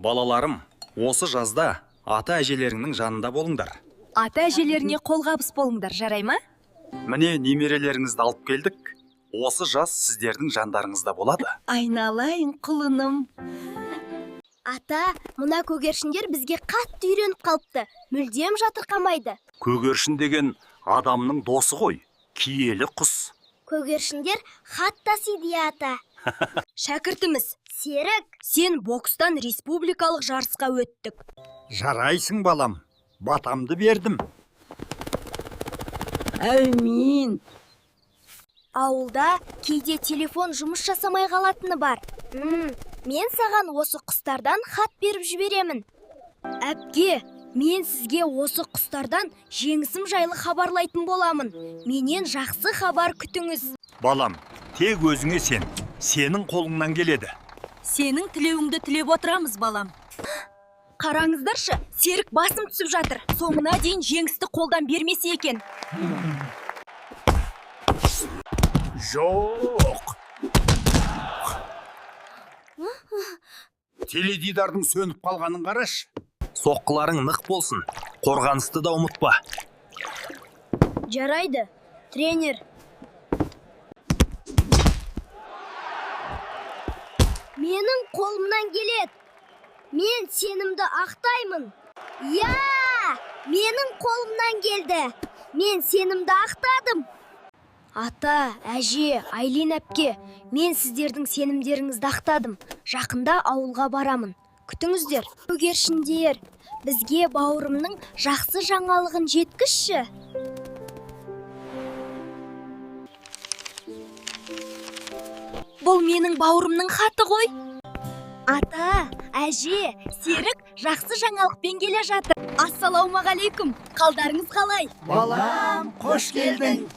Балаларым, осы жазда ата әжелеріңнің жанында болыңдар. Ата әжелеріңе қолғабыс болыңдар, жарай ма? Міне, немерелеріңізді алып келдік. Осы жаз сіздердің жандарыңызда болады. Айналайын құлыным. Ата, мына көгершіндер бізге қатты үйреніп қалыпты. Мүлдем жатырқамайды. Көгершін деген адамның досы ғой. Киелі құс. Көгершіндер хат тасиды, иә, ата. Шәкіртіміз, Серік, сен бокстан республикалық жарысқа өттік. Жарайсың, балам. Батамды бердім. Әумин. Ауылда кейде телефон жұмыс жасамай қалатыны бар. Мен саған осы құстардан хат беріп жіберемін. Әпке, мен сізге осы құстардан жеңісім жайлы хабарлайтын боламын. Менен жақсы хабар күтіңіз. Балам, тек өзіңе сен. Сенің қолыңнан келеді. Сенің тілеуіңді тілеп отырамыз, балам. Қараңыздаршы, Серік басым түсіп жатыр. Соңына дейін жеңісті қолдан бермесе екен. Жоқ. Теледидардың сөніп қалғанын қарашы. Соққыларың нық болсын. Қорғанысты да ұмытпа. Жарайды, тренер. Менің қолымнан келеді. Мен сенімді ақтаймын. Я! Менің қолымнан келді. Мен сенімді ақтадым. Ата, әже, Айлин әпке, мен сіздердің сенімдеріңізді ақтадым. Жақында ауылға барамын. Күтіңіздер. Көгершіндер, бізге бауырымның жақсы жаңалығын жеткізші. Бұл менің бауырымның хаты ғой. Ата, әже, Серік жақсы жаңалықпен келе жатыр. Ассалаумағалейкум. Қалдарыңыз қалай? Балам, қош келдің.